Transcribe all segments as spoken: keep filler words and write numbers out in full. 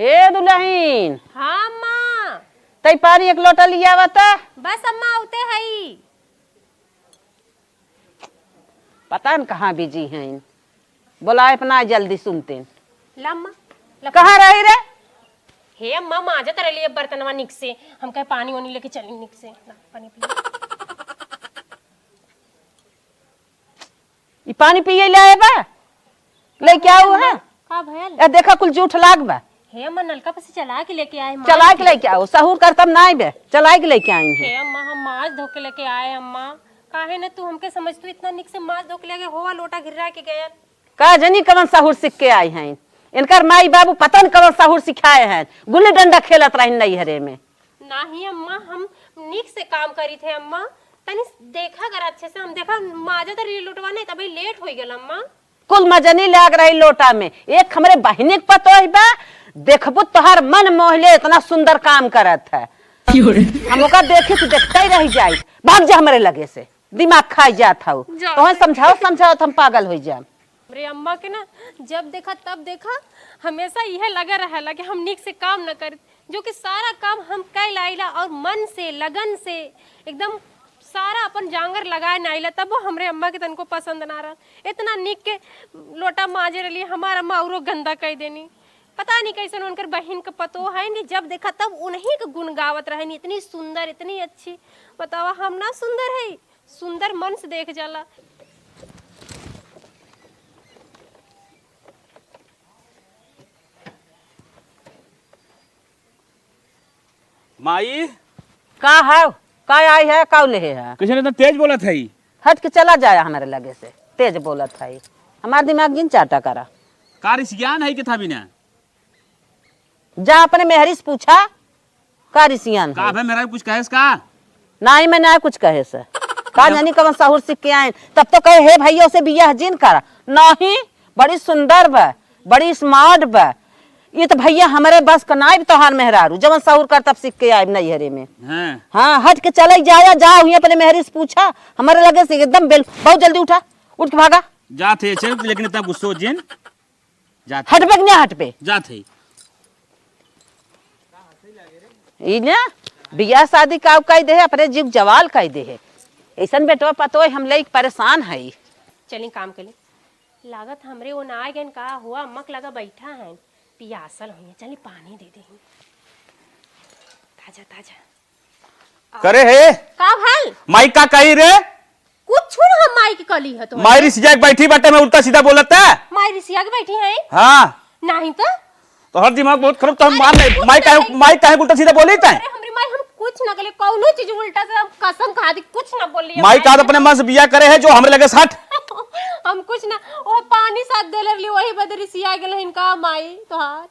ए दुलहिन। हाँ अम्मा। तई पानी एक लोटा लियावा त। बस अम्मा, आउते हई। पता न कहाँ बिजी हइन। बोलाए अपना जल्दी सुनते। ला अम्मा, ला। कहाँ रही रे? हे अम्मा, माजत रहली अब बर्तनवा निक से। हम कहे पानी वानी लेके चली निक से। ला, पानी पी। ई पानी पिए ले आए बा? लेके आओ है। का भयल? ए, देखा, कुल जूठ लाग बा। हे अम्मा, नलका पर से चला के लेके आए, माज चला के के। लेके आओ, सहूर कर तब ना आइबे, चला के लेके आई है। हे अम्मा, हम माज धो के लेके आए अम्मा। काहे न तू हमके समझ, तू इतना निक से माज धो के लेके होवा लोटा घिर्रा के गए। का जनी कवन सहूर सीख के आई हैं। इनकर माई बाबू पता न कवन सहूर सिखाए हैं। गुल्ली डंडा खेलत रहिन नैहरे में। नाही अम्मा, हम नीक से काम करी थे अम्मा। तनी देखा कर अच्छे से, हम देखा माजा तरी लोटवा नहीं, तभी लेट हो गल अम्मा। कुल मजनी लाग रही लोटा में। एक हमरे बहिनी के पतोह बा, देखबू तोहार मन मोह ले, इतना सुंदर काम करत है। हम ओका देखी तो देखते ही रह जाई। भाग जा हमरे लगे से, दिमाग खाई जात हऊ। जा। तोहे समझाओ समझाओ तो हम पागल हो जाए। हमरे अम्मा के ना, जब देखा तब देखा, हमेशा यह लगा रहेला कि हम नीक से काम न करी, जो कि सारा काम हम कइ लाइला और मन से, लगन से, एकदम सारा अपन जांगर लगाए ना आइला, तब वो हमरे अम्मा के तनको पसंद ना रहा। इतना नीक के लोटा माजे रहली, हमार अम्मा औरो गंदा कइ देनी। पता नहीं कैसन उनकर बहिन के पतोह है, नहीं जब देखा तब उन्हीं के गुण गावत रहे, इतनी सुंदर, इतनी अच्छी। बतावा, हम ना सुंदर है? सुंदर मन से देख जाला। माई। का है? का आई है? का लेहे है? कैसे इतना तेज बोलत है? हट के चला जाया हमारे लगे से, तेज बोलत है। हमार दिमाग जिन चाटा करा। का रिसियान है कि था बिना? जा अपने मेहरी से पूछा, का रिसियान का है? बे, मेरा कुछ कहेस का? नाही, मैं ना कुछ कहेस। का जब जानी कवन सहूर सीख के आए, तब तो कहे, "हे भैया, उसे बियाह जिन करा।" नाही, बड़ी सुंदर बा, बड़ी smart बा। ये तो भैया हमरे बस का नाइब तोहार मेहरारू, जवन सहूर कर तब सीख के आइब नैहरे में। हाँ। हाँ, हट के चले जाया, जा हुई अपने मेहरी से पूछा, हमारे लगे से एकदम बेल, बहुत जल्दी उठा, उठ के भागा। जात है, चल, लेकिन इतना गुस्सो जिन। जात हटबे कि नहीं हटबे? जात है। ई ना, बियाह शादी का कई दे है, अपने जीव जवाल कई दे है। ऐसन बेटवा पतोय हम लेके परेशान है। चली काम के लिए। लागत हमरे ओन आ गए का हुआ, अम्मा के लगा बैठा है, पियासल हुई है। चली पानी दे दे। ताजा, ताजा। करे है? का भल? माई का कही रे? कुछ ना, हम माई के कली है तो। माई रिसिया के बैठी बाटे, मैं उल्टा सीधा बोलत है। माई रिसिया के बैठी है? हाँ। नहीं तो। तोहर दिमाग बहुत खराब, तो हम अरे मार नहीं। कुछ माई काहे, नहीं। माई काहे उल्टा सीधा बोली तै? अरे हमरी माई, हम कुछ ना कले, कौनो चीज उल्टा से हम कसम खा दी, कुछ ना बोली माई हम। का तो अपने मन से बिया करे है जो हमरे लगे से हट। हम कुछ ना, ओ पानी साथ देले रहली, वही बदे रिसिया गेल इनका माई तोहार।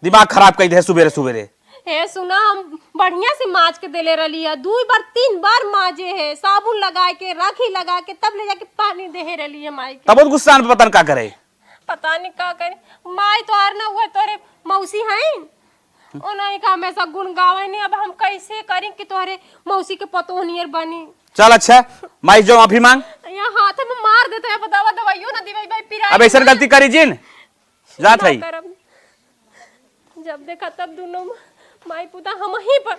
दिमाग खराब कई दे सुबेरे सुबेरे। हे सुना, हम बढ़िया से माज के देले रहली है, दू बार तीन बार माजे है, साबुन लगा के, राखी लगा के, तब ले जाके पानी देहे रहली है माई के। तब गुस्सा में पता न का करे। पता नहीं का करे। माई तोहार ना हुआ, तोरे मौसी हैं, ओ नहीं का हमेशा गुण गावे नहीं। अब हम कैसे करी कि तोहरे मौसी के पतोह नियर बनी। चल अच्छा, माई जो माफी मांग। यहाँ हाथ में मार देते हैं, बतावा, दवाइयों ना दिवाई भाई, पिराई अब ऐसा ना। गलती करी जिन। जात ना है। करब। जब देखा तब दोनों माई पुता हम ही पर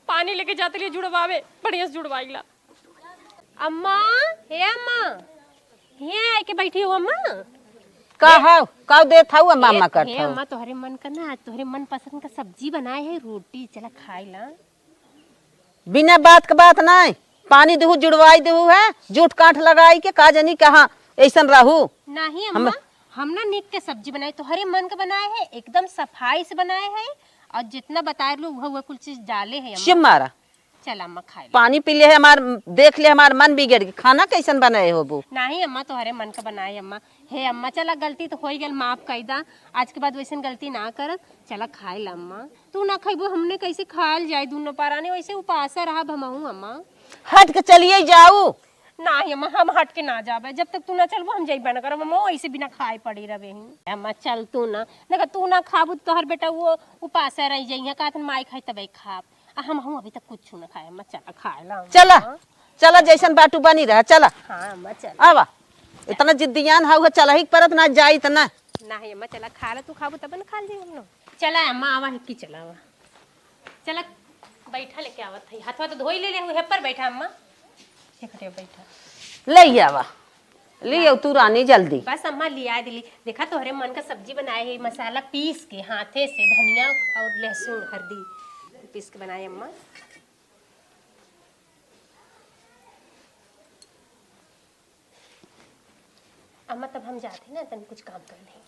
पानी लेके जाते लिए जुड़वावे, बढ़िया से जुड़वाइला। अम्मा, हे अम्मा, हियाँ आके बैठी हो अम्मा। का हे, हौ? का देत हौ अम्मा, हे, अम्मा करत हे हौ? अम्मा, तोहरे मन का ना, आज तोहरे मन पसंद का सब्जी बनाए है, रोटी, चला खाए ला। बिना बात के बात नाय, पानी देहू जुड़वाई देहू है, जूठ काठ लगाई के का जानी कहाँ ऐसन रहू। नहीं हम अम्मा, हम ना नीक के सब्जी बनाए, तोहरे मन के बनाए है, एकदम सफाई से बनाए है, और जितना बताए लो वह, वह कुल चीज डाले है अम्मा। शिव मारा। चला अम्मा खाए ला। पानी पी ले है हमार, देख ले हमार मन बिगड़ गए, खाना कैसन बनाए होबू? नहीं अम्मा, तोहरे मन का बनाए अम्मा। हे अम्मा, चला गलती तो होई गल, माफ कई दा, आज के बाद वैसन गलती ना करब। चला खाए ला अम्मा। तू ना खइबू, हमने कैसे खाल जाए दोनों पराने, वैसे उपासा रहब हमहू अम्मा। हट के चलिए जाऊ। नाही अम्मा, हम हट के ना जाबे, जब तक तू ना चलबू हम जइबे ना करब अम्मा, वैसे बिना खाए पड़ी रहबे ही। अम्मा चल तू ना, देखा तू ना खाबू तो तोहर बेटा वो उपासा रह जाइए, कहत माई खाई तबे खाब। आ हमहू अभी तक कुछ ना खाए अम्मा, चला खाए ला अम्मा। चला, चला जैसन बाटू बनी रहा, चला। हाँ अम्मा चल। आवा, इतना जिद्दियान हाउ है, चला ही परत ना जाई इतना। नाही अम्मा चला खा ला, तू खाबू तब ना खाल जाई हम लोग। चला अम्मा, आवा है कि चला आवा। चला, बैठा लेके आवत है। हाथवा तो धोई ले ले, उहे पर बैठा अम्मा। ये खटिया बैठा। ले आवा। ले आओ तू रानी जल्दी। बस अम्मा लिया दिली। देखा तोहरे मन का सब्जी बनाए है, मसाला पीस के हाथे से, धनिया और लहसुन, हल्दी पीस के बनाए अम्मा। अम्मा, तब हम जाते ना, तनी कुछ काम कर ले।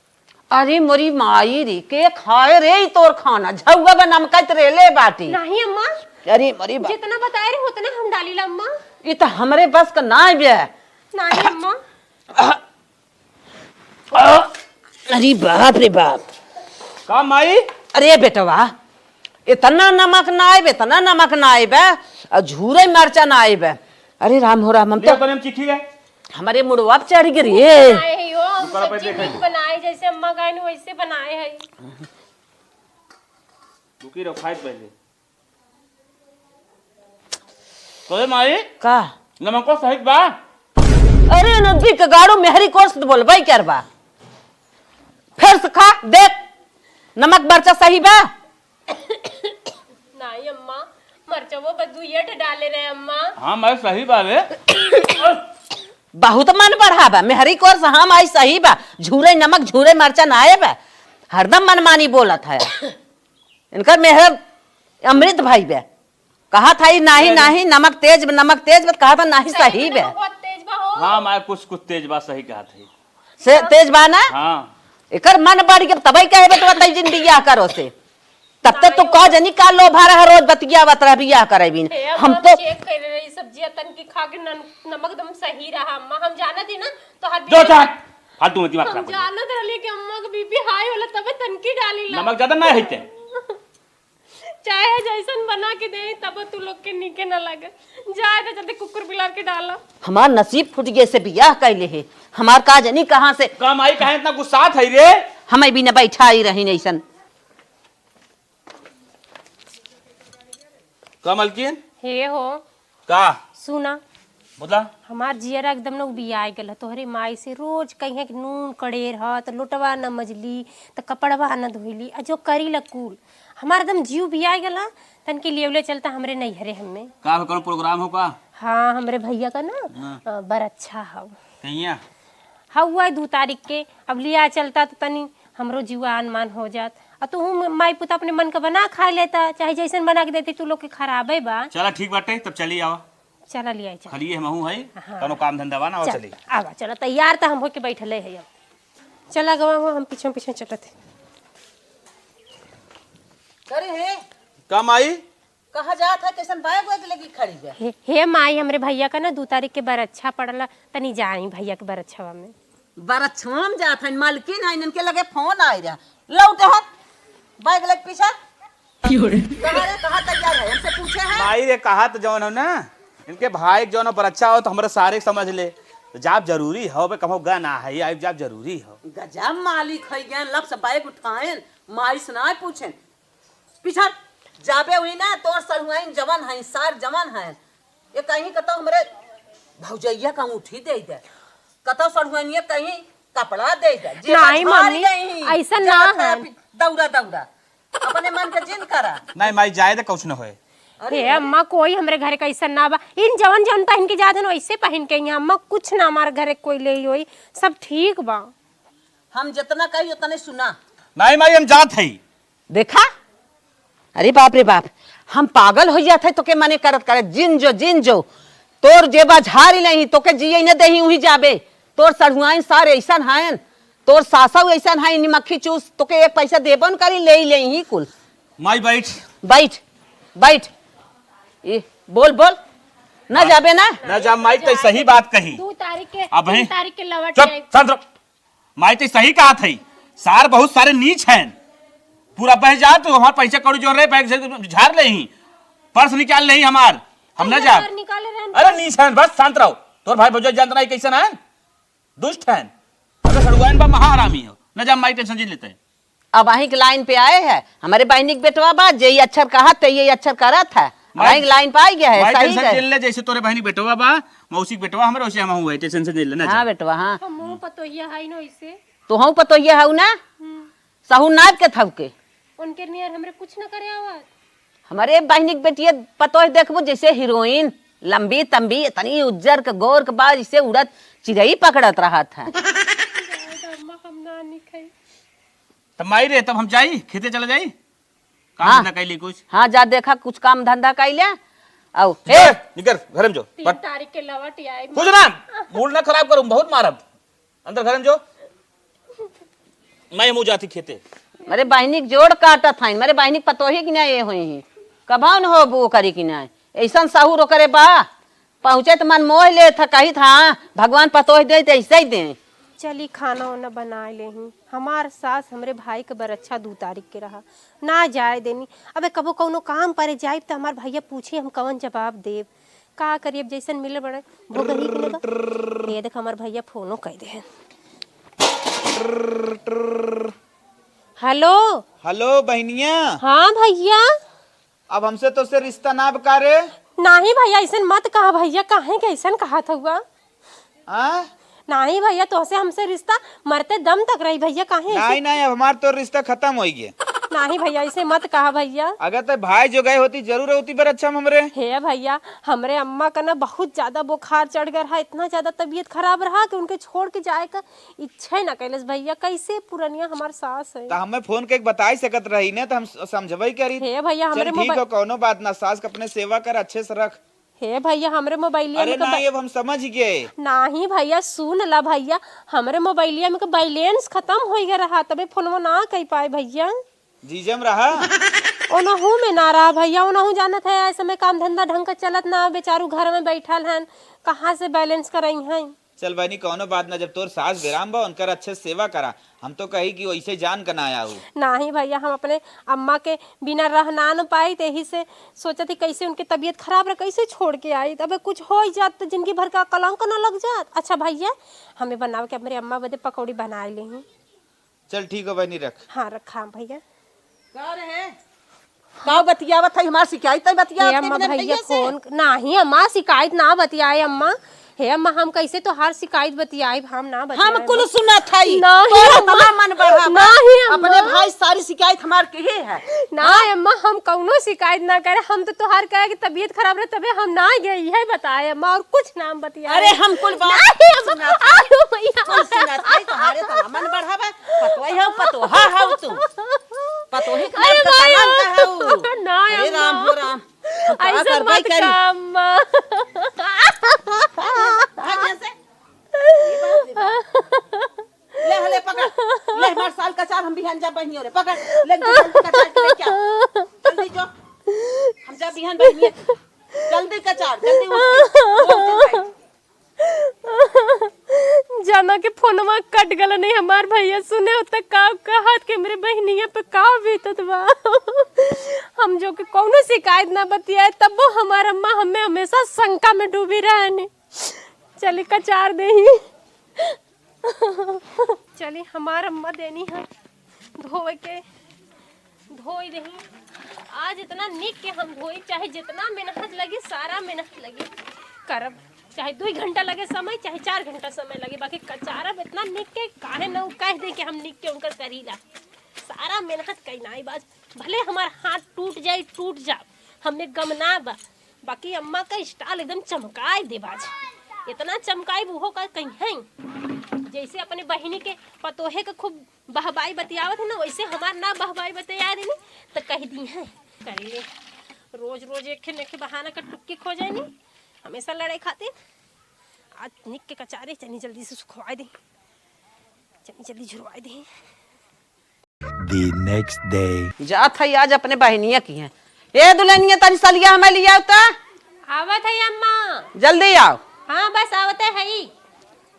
अरे मोरी माई रे, के खाए रे ई तोर खाना? झउआ बा नमकत रे ले बाटी। नहीं अम्मा। अरे मोरी बा- जितना बताए रहे उतना हम डाली ला अम्मा। ई तो हमरे बस का नाई बे। नहीं अम्मा। अरे बाप रे बाप। का माई? अरे बेटवा, इतना नमक ना आइबे, इतना नमक ना आइबे, और झूरे मरचा ना आइबे। अरे राम हो राम, हम ले तो तने हम चिखी गए। हमारे मुड़वा पे चढ़ गई रे। बनाए है यो, हम रुका, रुका, सब्जी देखा नीक है। बनाए, जैसे अम्मा कहे न वैसे बनाए है। रुकी रहो, खाए पहले। कहे माई? का? नमको सही बा? अरे नदी के गाड़ू मेहरी कोर्स तो बोलबई करबा। फिर से खा, देख, नमक मरचा सही बा? नहीं अम्मा, मरचवो बस दुइये ठे डाले रहे अम्मा। हाँ माई, सही बा रे। बहुत मन बढ़ाबा, मेहरी कोर्स, हाँ माई, सही बा। झूरे नमक, झूरे मरचा ना आए बा। हरदम मनमानी बोलत है। इनकर मेहर अमृत भाई बे। कहा था ई नाही, नाही, नमक तेज बे, नमक तेज बे, कहा था नाही, सही बे। बहुत तेज बा हो। हाँ, माय कुछ, कुछ तेज बा, सही कहा था। से तेज बा ना? हाँ। एकर मन बढ़ गया, तबई कहे बे तो बताई जिन बियाह करो से। तब तक तो का जनी का लोभा रहा, रोज बतियावत रह बियाह करे बिन। हे, हम हम तो चेक कर रही सब्जियां तन की खा के नन-, नमक दम सही रहा अम्मा, हम जानत ही ना तो हर जो बियाह चाट, फालतू में दिमाग हम खराब कर। जानत रहली कि अम्मा के बीपी हाई होला तबे तनकी डाली ला। नमक ज्यादा ना है ते। चाहे जैसन बना के दे, तब तू लोग के नीके ना लगे। जाए तो जल्दी कुकुर बिलार के डाला। हमार नसीब फूट गए से बियाह कैले है। हमार का जनी कहाँ से। का माई काहे इतना गुस्सात है रे? हमें भी न बैठा ही रही ऐसन। का मलकिन? हे हो। का? सुना। बोला। हमार जियरा एकदम न उबियाए गल ह। तोहरे माई से रोज कहिए कि नून कड़ेर ह, त लोटवा न मजली, त कपड़वा न धोइली, आ जो करी ला कुल। हमार एकदम जीव उबियाए गल ह, तनकी लेवले चलता हमरे नैहरे हमें। का हो, कौनो प्रोग्राम हो का? हाँ, हमरे भैया का ना, हाँ। अ, बरच्छा हव। कहिया? हवा दू तारीख के, अब लिया चलता त तनी हमरो जीवा अनमान हो जात। आ तू माई पुत अपने मन का बना खा लेता, चाहे जैसन बना के देती, तू लोग के खराबे बा। चला ठीक बाटे, तब चली आवा। चला लिया चल। खलिए हमहू है, हाँ। कौनो काम धंधा बा ना, हो चल, चली। आवा, चला, तैयार त हम होके बैठले है अब। चला गवा हुआ, हम पीछे पीछे चलत है। करे है? का माई? कहाँ जात है? कैसन बैग वैग लेके खड़ी बा? हे, हे माई, हमरे भैया का ना दू तारीख के बरच्छा पड़ला, तनी जाई भैया के बरच्छवा में। बरच्छवा में जात है, मालकिन है, इनके लगे फोन आए रहा, लौटे है, बैग लेके पीछे। क्यों रे? कहाँ रे, कहाँ तैयार है? हमसे पूछे है? माई रे, कहा तो जौन हो ना, इनके भाई के जौन हो बरच्छा हो तो हमरे सारे समझ ले। तो जाब जरूरी हो बे, कहो गा ना है, आइब जाब जरूरी हो। गजब मालिक है, गए लब से बैग उठाएन, माई से ना पूछेन। पिछड़ जाबे हुई ना, तोर सढ़ुआइन जवन है, सार जवन है। ये कहीं कतौ हमरे भौजैया का अंगूठी दे दे, कतौ सढ़ुआइन ये कहीं कपड़ा दे दे। जे नहीं मझारी मम्मी, नहीं, ऐसा ना जात है। अभी दौड़ा दौड़ा, अपने मन के जिन करा। नहीं माई, जाए दे, कुछ न होए। अरे हे अम्मा, कोई हमरे घर के ऐसा ना बा। इन जवन जवन पहन के जात हन, वैसे पहन के यहाँ अम्मा, कुछ ना हमारे घर कोई ले होई, सब ठीक बा। हम जितना कही उतने सुना। नहीं माई, हम जात है। देखा, अरे बाप रे बाप, हम पागल हो जात है तोके मने करत करत। जिन जो, जिन जो, तोर जेबा झारी नहीं, तोके जिए न देही, उही जाबे। तोर सढ़ुआइन सार ऐसन हयन, तोर सासौ ऐसन है निमक्खी चूस, तोके एक पैसा देबो न करी, ले ही ले ही कुल। माई बैठ। बैठ, बैठ। ए, बोल, बोल। ना माई, जाबे ना? ना जा माई, ते सही बात कही। दो तारीख के, अब तीन तारीख के लौट चुप, आए। शांत रहो। माई ते सही कहत है, सार बहुत सारे नीच हैं। पूरा बह जा तो हमार पैसा कौड़ी जो रहे बैंक से झार ले ही, पर्स निकाल ले ही हमार, हम ना जा। बाहर निकाले रहन। अरे नीच हैं, बस शांत रहो। तोर भाई भौजाई जानत नहीं कैसन हैं, दुष्ट हैं। अरे सड़ुआइन बा, महाहरामी हो। ना जा माई, टेंशन जिन लेते हैं। अब अहीं के लाइन पे आए हैं, हमारे बहिनी के बेटवा बा, जे ये अक्षर कहत है, ये अक्षर करत है। माई, अहीं के लाइन पे आ गया है, माई सही टेंशन है। जिन ले, जैसे तोरे बहिनी के बेटवा बा, मौसी के बेटवा हमरे, वैसे हम हुए, टेंशन जिन ले ना हाँ जा। बेटवा, हाँ। हम मुँह पतोहिया है ना इसे। तो हम पतोहिया हऊ ना? हम्म। सहू नाप के थव के। उनके नियर हमरे कुछ न करे आवत। हमरे बहिनी के बेटिया पतोह देखबू जैसे हीरोइन, लंबी तंबी, इतनी उज्जर के गोर के बा, जैसे उड़त चिरई पकड़त रहत है। अम्मा, हम ना निकई। तब माई रे, तब हम जाई, खेते चला जाई, काम हाँ। धंधा कैली कुछ। हाँ, जा देखा कुछ काम धंधा कैले। आओ, ए, ए! निकर, घर में जो। तीन तारीख के लौट आई। कुछ ना, मूड ना खराब करूँ, बहुत मारब। अंदर घर में जो। मैं मुँह जाती खेते। अरे बहिनी के जोड़ काटत हईन, अरे बहिनी के पतोही की ना ये होई ही। कभौ न होबू ओकरी की ना। ऐसन सहूर ओकरे बा। पहुँचे त मन मोह लेत ह, कहित ह, "हाँ, भगवान पतोह दे त ऐसे ही दे।" चली खाना ओना बनाए लेही। हमार सास हमरे भाई के बरच्छा दू तारीख के रहा, ना जाए देनी। अबे कबो कौनो काम परे जाइब त हमार भैया पूछी हम कवन जवाब देब। का करी अब जैसन मिले बड़े भोगही के लगा। ये देख हमार भैया फोनो कइ दे हैं। हेलो। हेलो बहिनिया। हाँ भैया। अब हमसे तोसे रिश्ता ना बा का रे? नाही भैया, ऐसन मत कहा भैया, काहे के ऐसन कहत हुआ? हाँ? नाही भैया, तोहसे हमसे रिश्ता मरते दम तक रही भैया, काहे ऐसे? नाही, नाही, अब हमार तो रिश्ता खतम होइ गया। नाही भैया, ऐसे मत कहा भैया। अगर ते भाई जो गए होती, जरूर होती बरच्छा में हमरे। हे भैया, हमरे अम्मा का ना बहुत ज्यादा बुखार चढ़ गया रहा, इतना ज्यादा तबीयत खराब रहा कि उनके छोड़ के जाए का इच्छा ही ना कैलस भैया। कैसे पुरनिया हमार सास है। तो हमें फोन के बताई सकत रही ना, तो हम स-, समझबई करी। हे भैया, चल हमरे ठीक मोबाइल हो, कौनो बात ना, सास के अपने सेवा कर, अच्छे से रख। हे भैया, हमरे मोबाइलिया अरे में तो नहीं, बै- अब हम समझ गए। नाही भैया, सुन ला भैया, हमरे मोबाइलिया में के बैलेंस खतम होइ गया रहा, तबे फोनवा ना कइ पाए भैया। जीजम रहा? ओनहू में ना रहा भैया, ओनहू जानत है, ऐसे में काम धंधा ढंग का चलत ना, बेचारू घर में बैठल हन, कहाँ से बैलेंस करई हैं? चल बहिनी, कौनो बात ना, जब तोर सास बेराम बा, उनकर अच्छे से सेवा करा। हम तो कही कि वैसे जान का ना आया हो। नाही भैया, हम अपने अम्मा के बिना रह ना न पाई, त यही से सोचत ही कैसे उनके तबीयत खराब रहे, कैसे छोड़ के आई। अबे कुछ हो ही जात तो जिंदगी भर का कलंक न लग जात। अच्छा भैया, हमें बनावे के हमरे अम्मा बदे पकौड़ी बनाए लेही। चल ठीक हो बहिनी, रख। हाँ, रखा भैया। का रहे? का बतियावत है? हमार शिकायत है बतियावत हे है अम्मा, अपने भैया भैया से? फोन क-, नाही अम्मा, शिकायत ना बतियाए अम्मा। हे अम्मा, हम कैसे तोहार शिकायत बतियाए? हम ना बतियाए हम कुल अम्मा। सुनत हई। नाही तोर अम्मा। इतना मन बढ़ा बा। नाही अम्मा। अपने भाई सारी शिकायत हमार के है। नाही अम्मा, हम कौनो शिकायत ना करे। हम तो तोहार कहे कि तबीयत खराब रहे तबे हम ना गए, यही बताए अम्मा, और कुछ ना हम बतियाए। अरे हम कुल बात नाही अम्मा, सुनत हई। आयो भैया। कुल सुनत हई, तोहारे तो मन बढ़ा बा। पतोही हऊ, पतोहा हऊ तू। पतोही के अरे नाम का भाई, कलंक हऊ। नाही अरे अम्मा। राम हो राम। हम का ऐसे करबै मत करी? कहा, अम्मा। भाग यहाँ से। ये बाप रे बाप। ले, ले, पकड़। ले, हमार साल का चार, हम बिहान जा बहिनियों रे। पकड़। ले, तू जल्दी कचार के लेके आ। जल्दी जो। हम जा बिहान बहिनियों। जल्दी कचार, जल्दी उठ के। वो उठ के बैठ। जना के फोनवा कट गल नहीं, हमार भैया सुने होता का कहत के मेरे बहिनिया पे का बीतत बा। हम जो के कौनो शिकायत ना बतियाए, तब वो हमार अम्मा हमें हमेशा शंका में डूबी रहनी। चली कचार देही। चली हमार अम्मा देनी है धोए के। धोई देही। आज इतना निक के हम धोई, चाहे जितना मेहनत लगी, सारा मेहनत लगी करब, चाहे दुई घंटा लगे समय, चाहे चार घंटा समय लगे, बाकी कचारब इतना निक के, काहे न उ कह दे कि हम निक के उनकर करीला। सारा मेहनत कई नाई बाज, भले हमार हाथ टूट जाई, टूट जा, हमें गम ना बा, बाकी अम्मा का स्टाइल एकदम चमकाए देब आज। इतना चमकाए उहो का कहीं है, जैसे अपने बहिनी के पतोहे के खूब बहबाई बतियावत है ना, वैसे हमार ना बहबाई बतिया देनी तो कह दी है। करिए रोज रोज एक न एक बहाना का टुक्की खोजे नी, हमेशा लड़ाई खातिर। आज निक के कचारे चनी जल्दी से सुखवाए दी, चनी जल्दी झुरवाए दी। The next day। जात है आज अपने बहिनिया की है। ए दुल्हनिया, तनी सलिया हमें लियाव त। आवत है अम्मा। जल्दी आओ। हाँ, बस आवते है।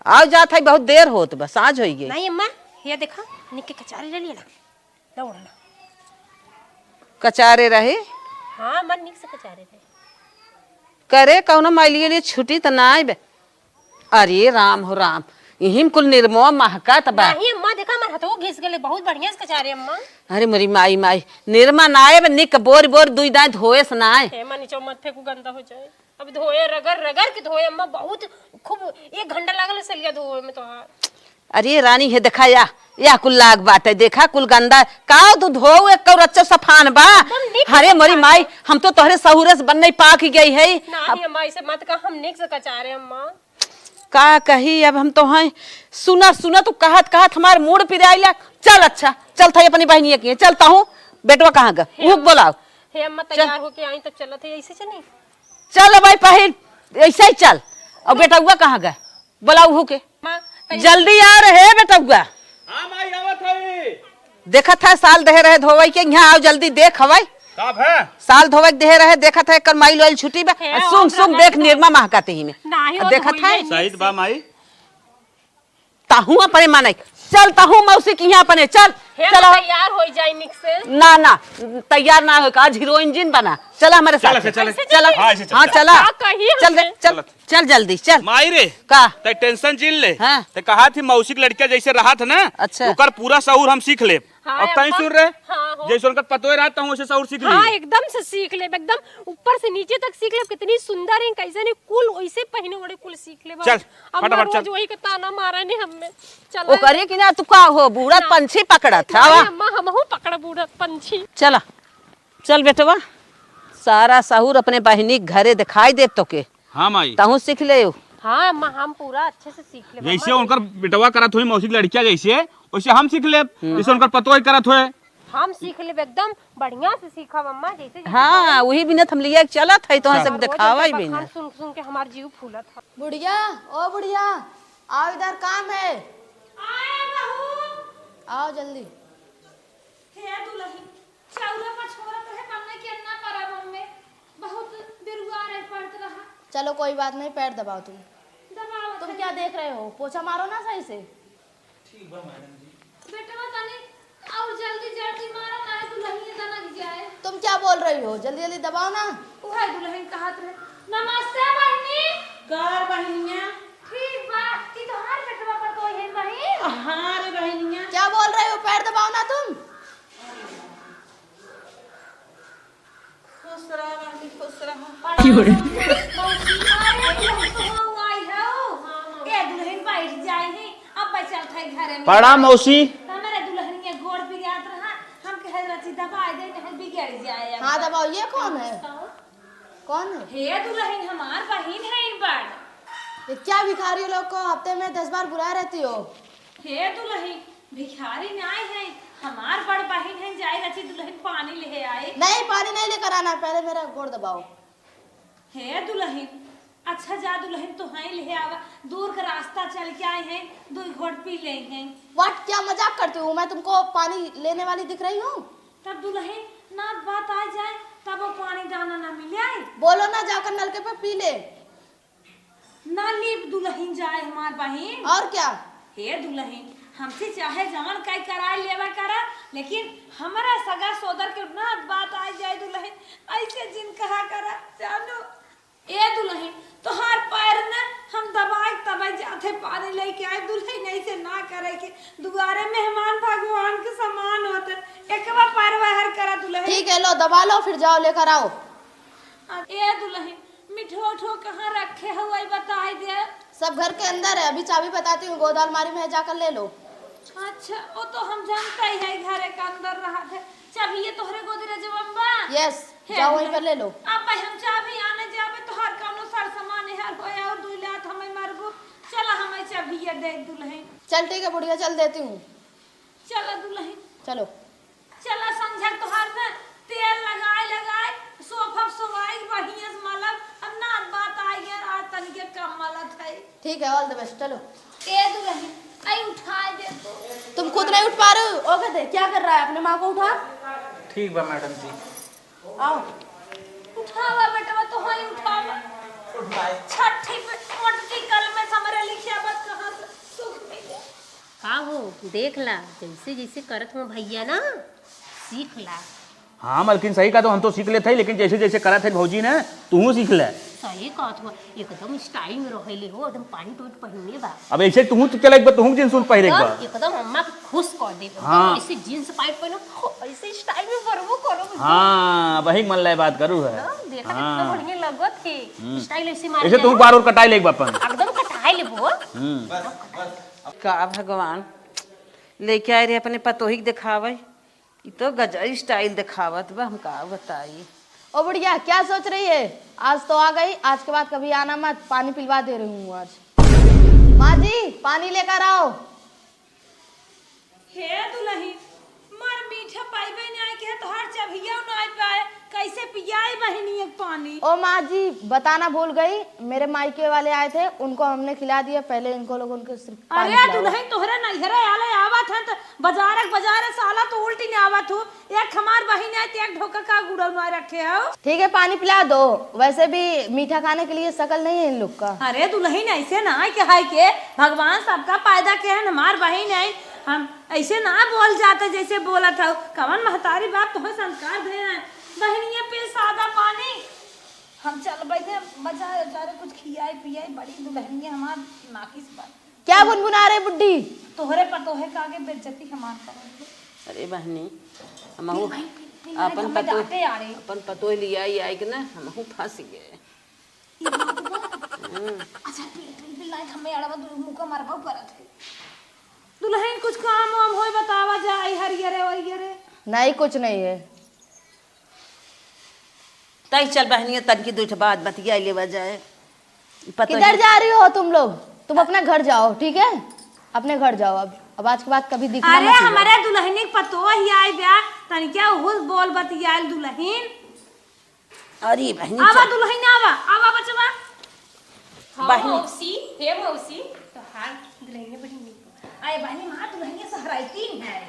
आओ, जात है, बहुत देर होत बा, साँझ होई गई। नहीं अम्मा, ये देखा, निक के कचारे ले लिया ना। ला ओढ़ना। कचारे रहे? हाँ, मन निक से कचारे रहे। करे, कौनो माइलिए लिए छुट्टी त ना आइबे। अरे राम हो राम, इहिम कुल निरमो महकत बा। नहीं अम्मा, देखा हमार हथवो घिस गले, बहुत बढ़िया से कचारे अम्मा। अरे मोरी माई माई, निरमा ना आए बा, निक बोर बोर दुई दाएं धोए से ना आए। हे अम्मा, नीचे मत फेंकू, गंदा हो जाए। अब धोए, रगड़ रगड़ के धोए अम्मा, बहुत खूब एक घंटा लागल सलिया धोए में तोहार। अरे रानी, हे देखा या, या कुल लाग बाटे, देखा कुल गंदा। का तू धोउ एक कौर अच्छो सफान बा? एकदम नीक अरे से मोरी सफान माई, बा। हम तो तोहरे सहूरे से बन्ने पाक गई है। नाही अम्मा, ऐसे मत कह, हम नीक से कचारे अम्मा। का कही अब हम तो हैं। सुना, सुना, तू कहत, कहत हमार मूड पिराइला। चल अच्छा, चल था अपनी बहनिया के, चलता हूँ। बेटवा कहाँ गा? हे ऊक अम्मा, बोलाओ। हे अम्मा, चल। तैयार होके आई तो चलत है, ऐसे चली? चल भाई पहिर, ऐसे ही चल। और बेटवा कहाँ गा? बोलाओ ऊक के। अम्मा, तैयार जल्दी आओ रे बेटवा। हाँ माई, आवत हई। देखत है साल देहे रहे धोवई के, यहाँ आओ जल्दी देख हवाई। का भे? साल धोवई के देहे रहे, देखत है एकर माई लोइल छुट्टी बा। हे, आ, सुंग, हम सुंग, रहत देख हई। निरमा महकाते ही में। नाही, आ, वो देखत धोई है। नहीं सही बा माई। ताहू अपने माने। चल, ताहू मौसी के यहाँ अपने, चल। हे, चल, हम आओ। तैयार हो जाए निक से। ना, ना, तैयार ना हो, आज हीरोइन जिन बना। चला हमारे चल, साथ। चल, चल। चला। हाँ, ऐसे चल, हाँ, चल। चला। का कही चल दे, हमसे? चल। चल जल्दी, चल। माई रे, का? तै tension जिन ले। हाँ। तै कहा थी मौसी के लड़किया जैसे रहा था ना, अच्छा। ओकर पूरा सहूर हम सीख लेब। हाँ, अब तैं अम्मा। सुन रे, हाँ, हो। जैसे उनकर पतोह रहा, तहूँ वैसे सहूर सीख हाँ, ली। एकदम से सीख लेब, एकदम ऊपर से नीचे तक सीख लेब। कितनी सुंदर है, कैसे नहीं कुल वैसे पहने ओढ़े कुल सीख लेब। चल, अब फटाफट रोज चल। वही के ताना मारे ने हमें। चल। ओकरे की ना तू का हो, बूढ़ा ना। पंछी पकड़त है, नहीं, आवा। अम्मा, हमहू पकड़ बूढ़ा पंछी। चला। चल बेटवा, सारा सहूर अपने बहिनी के घरे दिखाई देब तोके। हाँ माई। तहूँ सीख ले। हाँ अम्मा, हम पूरा अच्छे से सीख लेब। जैसे अम्मा, उनकर बेटवा करत होई मौसी के लड़किया जैसे, वैसे हम सीख लेब। हम्म। जैसे उनकर पतोह करत होए। हम सीख लेब, एकदम बढ़िया से सीखब अम्मा, जैसे, जैसे हाँ, करें। वही बिना हम लिए चलत है, तो हाँ। सब रोज दिखावा ही उनकर बिना। बखान सुन सुन के हमार जीव फूलत है। बुढ़िया, ओ बुढ़िया, आओ इधर काम है। आए बहू। आओ जल्दी। हे दुलही, चौरा पर छोड़त रहे, पन्ने के अन्ना परब में बहुत बिरुआ रहे, पड़त रहा। चलो कोई बात नहीं, पैर दबाओ तुम। दबाओ तुम। क्या देख रहे हो? पोछा मारो ना सही से। ठीक बा मैडम जी। बेटवा तनी और जल्दी जल्दी मारो, ना दुलहिन दनक जाए। तुम क्या बोल रही हो? जल्दी जल्दी दबाओ ना। उहे दुलहिन कहत रहे। नमस्ते बहिनी। कर बहिनिया। ठीक बा, ई तोहार बेटवा पर तो है बहिन। हाँ रे बहिनिया। क्या बोल रही हो? पैर दबाओ ना तुम। खुश रहा बहिनी, खुश रहा। की हो रे? मौसी, अरे, तुम तो हो आई हो। ए दुलहिन बैठ जाए ही, अब बैठल थे घरे में। प्रणाम मौसी। हमारे दुलहिन के गोड़ पिरात रहा, हम कहे रची दबाई दे, नहीं बिगड़ जाए अब। हाँ, दबाओ। ये कौन है? कौन है? हे दुलहिन, हमार बहिन है इन बड़। ये क्या भिखारी लोग को हफ्ते में दस बार बुलाए रहती हो? हे दुलहिन, भिखारी नाई है, हमार बड़ बहिन है, जाए रची दुलहिन पानी ले आए। नहीं, पानी नहीं लेकर आना, पहले मेरा गोड़ दबाओ। हे दुलहिन, अच्छा जा दुलहिन, तो हैं ले आवा, दूर का रास्ता चल के आए हैं, दो घोट पी ले हैं। What, क्या मजाक करती हूँ? मैं तुमको पानी लेने वाली दिख रही हूँ? तब दुलहिन ना बात आ जाए, तब वो पानी दाना ना मिले आए। बोलो ना, जाकर नलके पे पी ले। ना लीप दुलहिन जाए हमार बहिन। और क्या? हे दुलहिन, हमसे चाहे जवन काई कराए लेवा करा, लेकिन हमरा सगा सोदर के ना बात आ जाए दुलहिन, ऐसे जिन कहा करा, जानो। ए दुलहिन, तोहार पैर न हम दबाए दबाए जाथे पानी लेके आए दुलहिन, ऐसे ना करे के। दुआरे मेहमान भगवान के समान होते, एकवा पैर बाहर करा दुलहिन। ठीक है, लो दबा लो, फिर जाओ लेकर आओ। आ, ए दुलहिन, मिठो उठो कहाँ रखे हो, आई बताई दे। सब घर के अंदर है, अभी चाबी बताती हूँ, गोदा अलमारी में है, जाकर ले लो। अच्छा, वो तो हम जानता ही है, घर के अंदर रहा थे। चाबी ये तोहरे गोदरेज में बा? Yes, हे जाओ वहीं दुलहिन, पर ले लो। अब भाई हम चाबी आने जाबे, तोहार कौनो सर सामान हर होए और दुई लात हमें मरबू। चला हमें चाबी ये दे दुलहिन। चल ठीक है बुढ़िया, चल देती हूँ। चला दुलहिन। चलो। चला संझर तोहार में तेल लगाए लगाए सोफा सोवाई बढ़िया से मलब, अब ना बात आई है, आज तनिके कम मलत है। ठीक है, all the best, चलो। ए दुलहिन, आई उठाए दे तो। तुम खुद नहीं उठ पा रहे हो? ओके दे, क्या कर रहा है, अपने माँ को उठा। ठीक बा मैडम जी। आओ। उठावा बेटवा, तो हाँ उठावा। उठवाए। छठी पे मोटकी कलम से हमरे लिखिया बस कहाँ से सुख मिले। का हो, देख ला, जैसे जैसे करत हो भैया ना, सीख ला। हाँ मलकिन, सही कहा, तो हम तो सीख लेत हई, लेकिन जैसे जैसे करत है भौजी ने, तूहू सीख ले। सही कहत हो, एकदम style में रहेले हो, एकदम pant उंट पहिने बा। अब ऐसे तूहू तो चले एक बार, तूहू jeans उन्स पहिरे एक बार। एकदम अम्मा के खुश कर दे। हाँ। ऐसे jeans pant पहनो, ऐसे style में बरबो करो। हाँ, वही मन लाए बात करू है। हाँ, देखा हाँ। कितना बढ़िया लगत है। हम्म। Style ऐसे मारे ऐसे तू जाए। बार और कटाई ले एक बार अपन। एकदम कटा खाई लेबू हो? हम्म। का भगवान, लेके आए रहे अपने पतोही के देखावे, ई तो गजब स्टाइल देखावत बा, हम का बताई। ओ बुढ़िया, क्या सोच रही है? आज तो आ गई, आज के बाद कभी आना मत, पानी पिलवा दे रही हूँ आज। माँ जी, पानी लेकर आओ। हे दुलही, मार मीठा पाइबे नाई के, तोहार चभिया नाई पाए, कैसे पियाई बहिनी एक पानी? ओ माँ जी, बताना भूल गई, मेरे मायके वाले आए थे, उनको हमने खिला दिया, पहले इनको लोगों को सिर्फ पानी अरे पिलाओ। दुलही, तोहरे नैहरे आले आवत हैं तो बाजारे बाजारे साला तो उल्टी नहीं आवत हो, एक हमार बहिन है, एक ढोका का गुड़ौ ना रखे हो। ठीक है, पानी पिला दो। वैसे भी मीठा खाने के लिए शकल नहीं है इन लोग का। अरे दुलहिन, ऐसे ना के है के, भगवान सबका पैदा के है, हमार बहिन है, हम ऐसे ना बोल जाते जैसे बोलत हो। कवन महतारी बाप तोहे संस्कार दे हैं? बहिनिया पे सादा पानी। हम चल बैठे बाजार, बेचारे कुछ खियाई पियाई, बड़ी दुलहिनिया हमार नाकिस बा। क्या गुनगुना रहे बुड्ढी? तोहरे पतोहे का आगे बेइज्जती हमार करत हो। अरे बहनी, हमहू पी भाई, पी, पी भाई, अपन हमें पतोह, डांटे आ रहे। अपन पतोह लिया आई, आई के ना, हमहू फंस गए। ई बात बा। हम्म। अच्छा, पी, पी, पी, लाइट हमें अड़वा दू मुका मरबा परत है। दुलहिन, कुछ काम वाम होई बतावा जाई, हरियरे वरियरे। नहीं, कुछ नहीं है। तई चल बहनिया, तनकी दुई ठे बात बतिया लेवा जाए। पता किधर ही जा रही हो तुम लोग? तुम अपने घर जाओ, ठीक है? अपने घर जाओ अब। अब आज के बाद कभी दिखना अरे, मत हुआ। हमारे दुलहिनी के पतोह ही आई ब्या, तनिका हुस बोल बतियाल दुलहिन। अरे बहनी, आवा चल। दुलहिन, आवा, आवा बचवा। हाँ, बहनी। मौसी, हे मौसी, तोहार दुलहिनिया बड़ी नीक बा। अरे बहनी, हमार दुलहिनिया सहराइतिन है।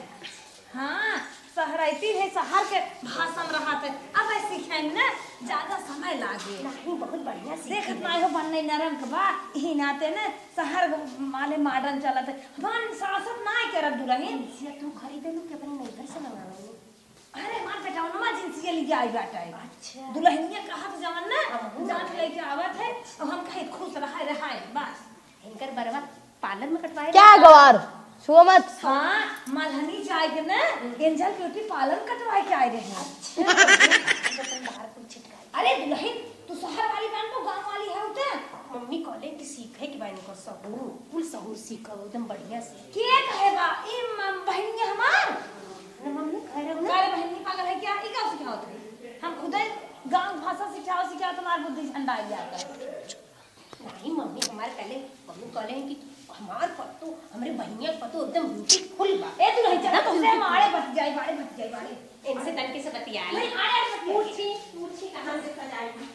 हाँ, सहराइतिन है, सहर के भाषा में रहत है। अब सीखे में ना ज्यादा समय लागे। नहीं, बहुत बढ़िया सीखे देखत है। नाई हो, बन्ने नरम के बा, इही नाते ना सहर वाले modern चलत है। हमार सासत नाई करत दुलहिन। जिंसिया तू खरीदे लू कि अपने नैहर से मंगावे लू? अरे, हमार बेटवनवा जिंसिया लिया आई बाटे। अच्छा। दुलहिनिया कहत जवन ना, हमहू जान लेके आवत है, अब हम कहे खुश रहाए, रहाए, बस। इनकर बरवा parlour में कटवाए क्या रहा। गवार? छुओ मत। हाँ, मलहनी जाए के ना, angel beauty parlour कटवाए के आए रहे। अच्छा। तो तुम बाहर कुछ छिटकाई। अरे दुलहिन, तू सहर वाली बान तो गाँव वाली है उते? मम्मी कहले कि सीखे के बा इनको सहूर, कुल सहूर सीखो एकदम बढ़िया से। के कहे बा? ई म-, बहनिया हमार? ना मम्मी, कह रहे हो ना? अरे बहनी पागल है क्या? ई का सिखावत है? हम खुदे गाँव भाषा सिखाओ, सिखाओ, तुम्हार बुद्धि झंडा आ जाता है। नहीं मम्मी, हमारे पहले मम्मी कहले हैं कि हमार पत्तो, हमरे बहिनिया के पत्तो एकदम beautiful बा। ए, तू नहीं चला, ना, तुमसे तुम मारे बच जाए, मारे बच जाए, मारे। इनसे तनके से बतिया ले। नहीं, अरे, अरे, बतिया ले। पूछी, पूछी कहाँ से सजाएगी?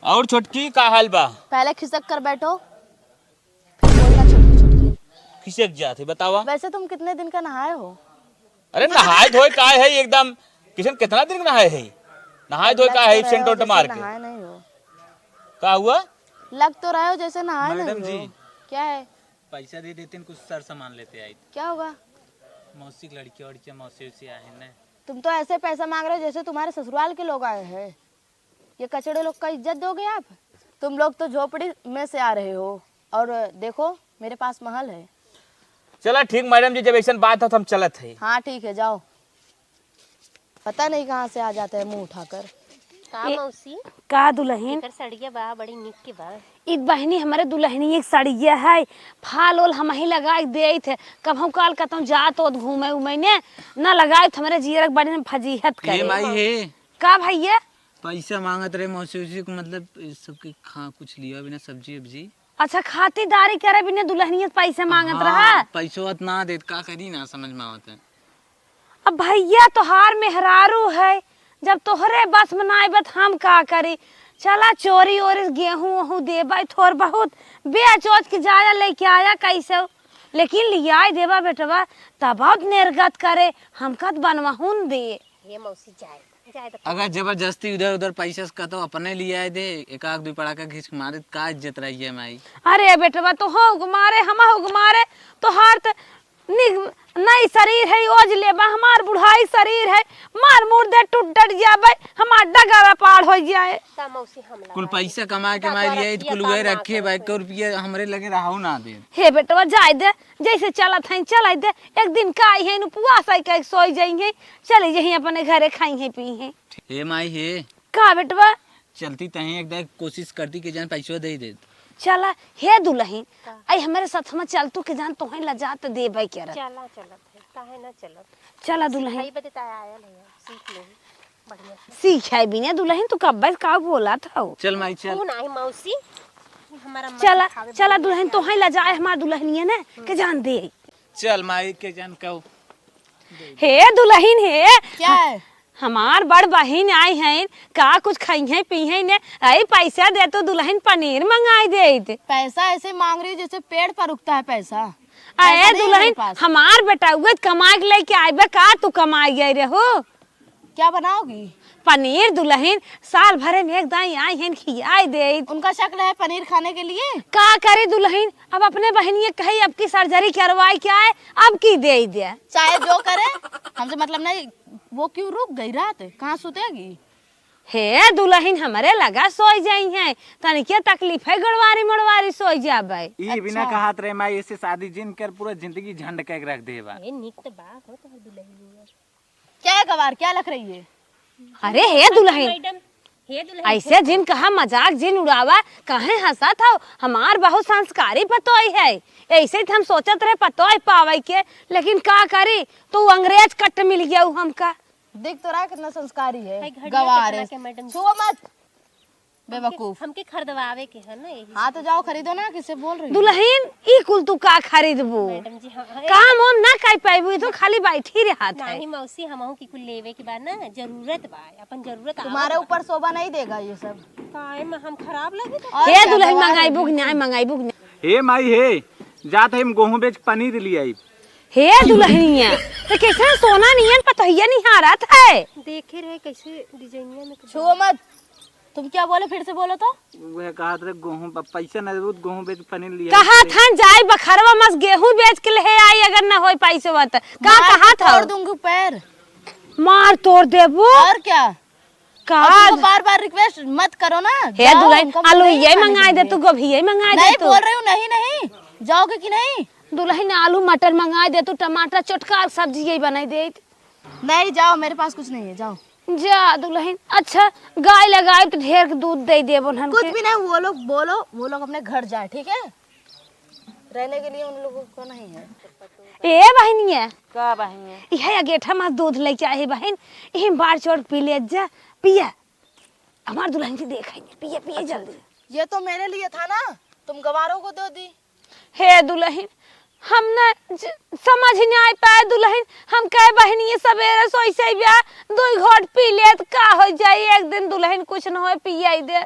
और छोटकी, का हाल बा? पहले खिसक कर बैठो, फिर बोलना छोटकी, छोटकी। खिसक जात है, बतावा। वैसे तुम कितने दिन का नहाए हो? अरे नहाए धोए काय है एकदम, किशन कितना दिन नहाए है? नहाए धोए लग का तो है, रहे हो सेंट वेंट जैसे मार के। नहाए नहीं हो। का हुआ? लग तो रहे हो जैसे नहाए मैडम नहीं हो। जी। क्या है? पैसा दे देते हैं, कुछ सर सामान लेते आए। क्या होगा? मौसी की लड़की वड़की, मौसी उसी आए हैं ना। तुम तो ऐसे पैसा मांग रहे हो जैसे तुम्हारे ससुराल के लोग आए हैं। ये कचड़े लोग का इज्जत दोगे आप? तुम लोग तो झोपड़ी में से आ रहे हो और देखो मेरे पास महल है। चला ठीक मैडम जी, जब ऐसन बात है तो हम चलत है। हाँ ठीक है, जाओ। पता नहीं कहाँ से आ जाते हैं मुंह उठाकर। का ए, मौसी? का दुलहिन? एकर सड़िया बा, बड़ी निक के बा। ई बहिनी हमरे दुलहिनी एक सड़िया है, फाल ओल हमही लगाइ देइत है। कबहूँ काल कतहूँ जात ओत घूमे उमे ने, ना लगाइत हमरे जियरक बड़ी फजीहत करे। माई हे। का भैया? पैसा मांगत रहे मौसी उसी को, मतलब, ये सबके खा कुछ लिया बिना सब्जी उब्जी। अच्छा, खातिरदारी करे बिना दुलहनिया से पैसा मांगत हाँ, रहा? पैसो ना देत, का करी ना समझ में आवत है। अब भैया तोहार मेहरारू है, जब तोहरे बस में ना आइबे त हम का करी? चला चोरी ओरी गेहूं ओहूं देबे थोर बहुत, बेच ओच के जाया लेके आया कैसे, लेकिन लियाई देबा बेटवा, तब बहुत नेरगत करे, हमका त बनवाहुन दे। हे मौसी जाए। अगर जबरदस्ती इधर उधर पैसा से कहतो अपने लिए आए दे, एक आध दुई पड़ाका घींच के मारे, का इज्जत रही है माई? अरे बेटवा, तो हो मारे, हम हो मारे, तोहार त नि-, नई शरीर है, ओज लेबा, हमार बुढ़ाई शरीर है, मार मुर दे टूट डट जाबे, हमार डगरा पार हो जाए। कुल पैसा कमा के मार लिए, कुल उहे रखे बा, एक रुपया हमरे लगे रहो ना दे। हे बेटवा, जाए दे, जैसे चलत हैं, चलाइ दे। एक दिन का आई हैं, उपवास आई के सोई जाई हैं, चली जाई अपने घरे, खाई हैं, पी हैं। हे माई हे। का बेटवा? चलती तहीं एक दाई कोशिश करती कि जान पैसो दे दे। चला, हे दुलहिन, का? आई हमरे साथ हम चल तू के जान तोहई लजात देबे करत। चला, चलत है, काहे ना चलब? चला दुलहिन। सिखाई बदे त आयल है, सीख लेही। बढ़िया से। सीखे बिना दुलहिन तू कब्बे से का बोलत हौ? चल माई, चल। तू नाही मौसी, हमारा मत चला, सिखावे चला बढ़िया दुलहिन, से। तोहई लजाए हमार दुलहिनिया ने, के जान दे। चल माई, के जान कहो। हे दुलहिन हे। क्या है? हमार बड़ बहिन आई हैं, का कुछ खइहैं पीहैं ने? अई पैसा दे तो दुलहिन पनीर मंगाई देइत। पैसा ऐसे मांग रही हो जैसे पेड़ पर उगता है पैसा। अरे पैसा नहीं है मेरे दुलहिन, पास। हमार बेटा उगत कमाई के लेके आइबे का, तू कमाई गई रहो? क्या बनाओगी? पनीर दुलहिन, साल भरे में एक दाई आई हैं, खियाई देइत। उनका शक्ल है पनीर खाने के लिए? का करी दुलहिन, अब अपने बहिनिये कही अब की सर्जरी करवाई क्या है, अब की देई दे। चाहे जो करे, हमसे मतलब नहीं। वो क्यों रुक गई रात, कहाँ सुतेगी? हे दुलहिन, हमरे लगा सोई जाई हैं, तनिके तकलीफ है गड़वारी मड़वारी सोई जाबे। ई बिना अच्छा। कहत रहे माई, ऐसे शादी जिन कर पूरा जिंदगी झंड के रख देबा। ये निक त बा हो तोहर दुलहिनिया। क्या है गवार, क्या लख रही है? अरे हे दुलहिन, मैडम, हे दुलहिन, ऐसे जिन कहा, मजाक जिन उड़ावा, काहे हंसत हौ? हमार बहुत संस्कारी पतोई है, ऐसे त हम सोचत रहे पतोई पावे के, लेकिन का करी, तो अंग्रेज कट मिल गया उ हमका। देख तो रहा कितना संस्कारी है, भाई, घड़िया गवार कितना है। के मैडम? छुओ मत। बेवकूफ। हमके, हमके खरीदवावे के है ना, यही हाँ, तो से। जाओ खरीदो ना, किससे बोल रही हो? दुलहिन, ई कुल तू का खरीदबू? मैडम जी, हाँ, हाँ, काम वाम ना कर पाइबू, ई तो खाली बैठी रहत है। नाही मौसी, हमहू की कुल लेवे के बा ना, जरूरत बा, अपन जरूरत तुम्हारे आवत बा। ऊपर शोभा नहीं देगा ये सब। काहे में हम खराब लगे तो? और हे क्या दुलहिन, गवार मंगाइबू है कि नहीं, बिल्कुल। मंगाइबू कि नहीं? हे माई हे, जात है हम गेहूं बेच पनीर ले आई। हे दुलहिनिया, तो कैसे सोना नियन पतोहिया निहारत है? देखे रहे कैसे डिजाइनिया में छुओ मत। तुम क्या बोले, फिर से बोलो तो। वह कहत रहे, गेहूं प-, पैसा न देबू त गेहूं बेच पनीर लिया कहत करे। हन, जाई बखरवा मस गेहूं बेच के ले आई, अगर न होई पैसे बा त। का मार के कहत तोड़ हौ? दूंगी पैर। मार तोड़ देबू? और क्या? का? और तुमको बार-बार रिक्वेस्ट मत करो ना। हे जाओ, दुलहिन, उनका आलू मुंह नहीं ये खाने मंगाई दे देंगे। तू, गोभी ये मंगाई दे नहीं तू। बोल रही हूँ, नहीं, नहीं। जाओगे कि नहीं? दुलहिन, आलू मटर मंगाई दे तू, टमाटर चोटका सब्जी यही बनाई दे। नहीं, जाओ, मेरे पास कुछ नहीं है, जाओ। जा दुलहिन, अच्छा गाय लगाई तो ढेर के दूध दे देबो उन्हन कुछ के। भी नहीं, वो लोग बोलो, वो लोग अपने घर जाए, ठीक है? रहने के लिए उन लोगों को नहीं है। ए बहिनिया। का बहिनिया? इहे अगेठा मा दूध लेके आए बहिन, इही बार चोर पी ले जा, पिया। हमार दुलहिन के देखाई, पिया, पिया अच्छा, जल्दी। ये तो मेरे लिए था ना, तुम गवारों को दे दी। हे दुलहिन, हम न ज-, समझ न आइ पाए दुलहिन, हम कहे बहिनिये सबेरे सोइसे बिया, दुइ घोट पी लेत का होइ जाई, एक दिन दुलहिन कुछ न होइ, पियाई दे।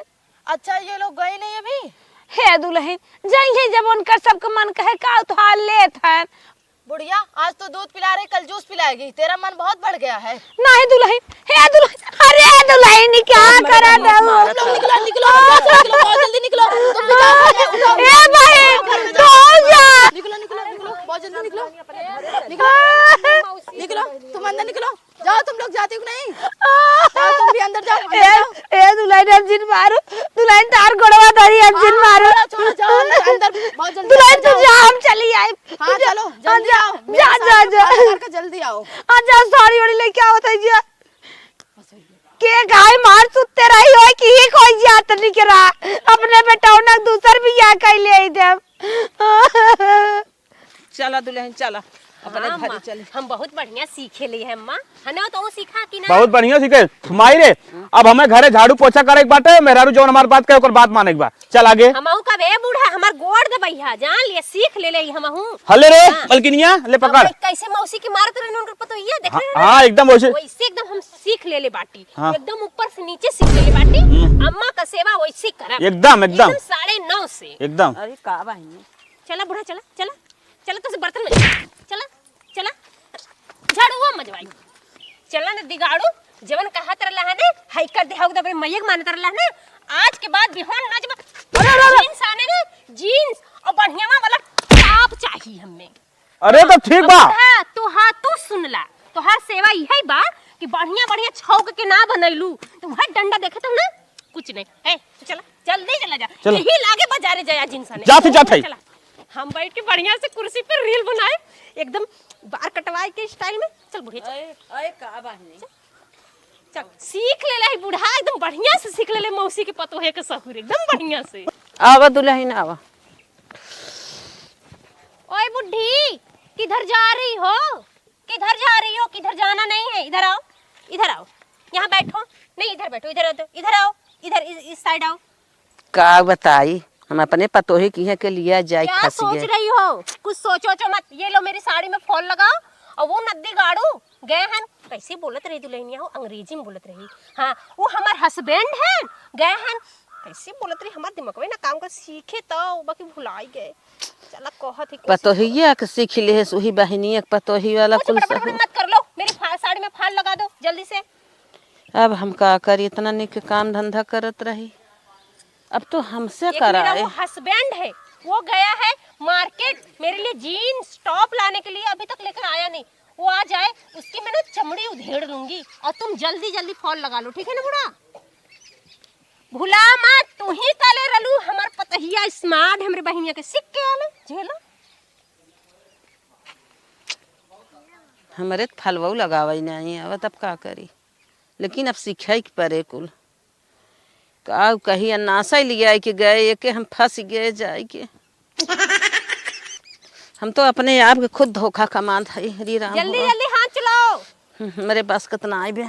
अच्छा, ये लोग गए नहीं अभी? हे दुलहिन, जइहे जब उनकर सबके मन कहे का उधार लेत हैं। बुढ़िया, आज तो दूध पिला रही, कल जूस पिलाएगी, तेरा मन बहुत बढ़ गया है। नहीं दुलहिन, हे दुलहिन, अरे दुलहिन, क्या करा दऊ? तुम लोग निकलो, निकलो, निकलो, बहुत जल्दी निकलो, बहुत जल्दी निकलो। तुम भी जाओ, उठाओ, उठाओ। ए भाई, तू जा। निकलो, निकलो, निकलो, बहुत जल्दी निकलो। निकलो, निकलो, तुम अंदर निकलो। जाओ, तुम लोग जाती हो कि नहीं? जाओ, तुम भी अंदर जाओ, अंदर ए, जाओ। ए दुलहिन, अब जिन मारू, दुलहिन तार गोड़वा धरी, अब जिन हाँ, मारू। छोड़ो, छोड़ो, जाओ, अंदर, अंदर, बहुत जल्दी दुलहिन अंदर तू जाओ। जा, हम चली आई। हाँ, तू जा, चलो, हाँ, जल्दी जा, आओ, मेरे जा, साथ जा, जा। अंदर करके जल्दी आओ। अच्छा, साड़ी वाड़ी लेके आओ, बताइए। के गाय मार सुत्ते रही हो कि ही कोई जात निकरा। अपने बेटौना दूसर बियाह कइ ले देब। चला दुलहिन, चला, अपने हाँ, घरे अम्मा, चली। हम बहुत बढ़िया सीखे ली है, अम्मा। है ना, तो सीखा कि ना? बहुत बढ़िया सीखे। माई रे, अब हमें घरे झाड़ू पोछा करे के बाटे, मेहरारू जौन हमार बात कहे, ओकर बात माने के बा। चल आगे। हमहू का बे बूढ़ा, हमार गोड़ दबइहा, जान लिए, सीख ले ले हमहू। हले रे, हाँ। मलकिनिया, ले पकड़। अब कैसे मौसी के मारत रहने उनकर पतोहिया, देख हाँ, रहे हो ना? हाँ, एकदम वैसे। वैसे एकदम हम सीख ले ले बाटी। हाँ। एकदम ऊपर से नीचे सीख ले ले बाटी। हम्म। अम्मा का सेवा वैसे करब। एकदम, एकदम। एकदम साढ़े नौ से। एकदम। अरे का बहिनी? चला बूढ़ा, चला, चला। चला, तो से बर्तन में, चला, चला, झाड़ुआ मजवाई। चला न दिगाड़ू, जवन कहत रहला है ने, हाई कर दे, हाउ दबे, मैया के मानत रहला है ने, आज के बाद बिहान ना जब अरे, अरे, अरे। जींस आने ने, जींस और बढ़िया वाला टॉप चाहिए हमें। अरे, तो ठीक बा। अब हाँ, तो हाँ, तू सुन ला, तोहार सेवा इहे बा कि बढ़िया, बढ़िया छौक के ना बनैलू, तो वह डंडा देखत हो ना, कुछ नहीं। ए, तू चला, जल्दी चला जा। चलो। यही लागे बाजारे जाया जिनसा ने। जात ही जात है। चला। हम बैठ के बढ़िया से कुर्सी पर रील बनाए, एकदम बार कटवाए के स्टाइल में। चल बुढ़िया, चल। अरे, अरे, का बहिनी? चल, सीख ले ले बूढ़ा, एकदम बढ़िया से सीख ले ले मौसी के पतोहे के सहूर, एकदम बढ़िया से। आवा दुलहिन, आवा। ओए बुढ़ी, किधर जा रही हो? किधर जा रही हो? किधर जाना नहीं है, इधर आओ, इधर आओ। यहाँ बैठो। नहीं, इधर बैठो, इधर आओ, इधर आओ, इधर इस, इस साइड आओ। का बताई, हम अपने पतोहे किहाँ के लिया जाई, क्या फंस सोच गए। रही हो? कुछ सोचो वोचो मत। ये लो, मेरी साड़ी में फॉल लगाओ। और वो नद्दी गाड़ू गए हन, कैसे बोलत रही दुलहिनिया हो, अंग्रेजी में बोलत रही। हाँ, वो हमार हस्बैंड है, गए हन, कैसे बोलत रही, हमार दिमागवे ना काम कर, सीखे तो बाकी भुलाई गए। चला कहत ही कुछ। पतोहिया के सीख ले है, वही बहिनिया के पतोही वाला कुछ कुल बड़बड़ सहू। मत कर लो, मेरी फा-, साड़ी में फाल लगा दो जल्दी से। अब हम का करी, इतना निक काम धंधा करत रही, अब तो हमसे एक मेरा कराए। वो हस्बैंड है, वो गया है मार्केट मेरे लिए जीन्स टॉप लाने के लिए, अभी तक लेकर आया नहीं। वो आ जाए, उसकी मैं ना चमड़ी उधेड़ लूंगी। और तुम जल्दी जल्दी फॉल लगा लो, ठीक है ना बूढ़ा? भुला मत, तू ही काले रलू हमार पतहिया स्मार्ट, हमरे बहिनिया के सिक्के आले झेलो। हमरे त फलवऊ लगावई नहीं आवत, अब का करी, लेकिन अब सीखे के परे कुल। का कही, अन्नासा ही लिया के गए, एके हम फंस गए जाए के। हम तो अपने आप के खुद धोखा कमात हई, हरी राम जल्दी हो। जल्दी हाथ चलाओ। हम्म, मेरे पास कितना आए बे।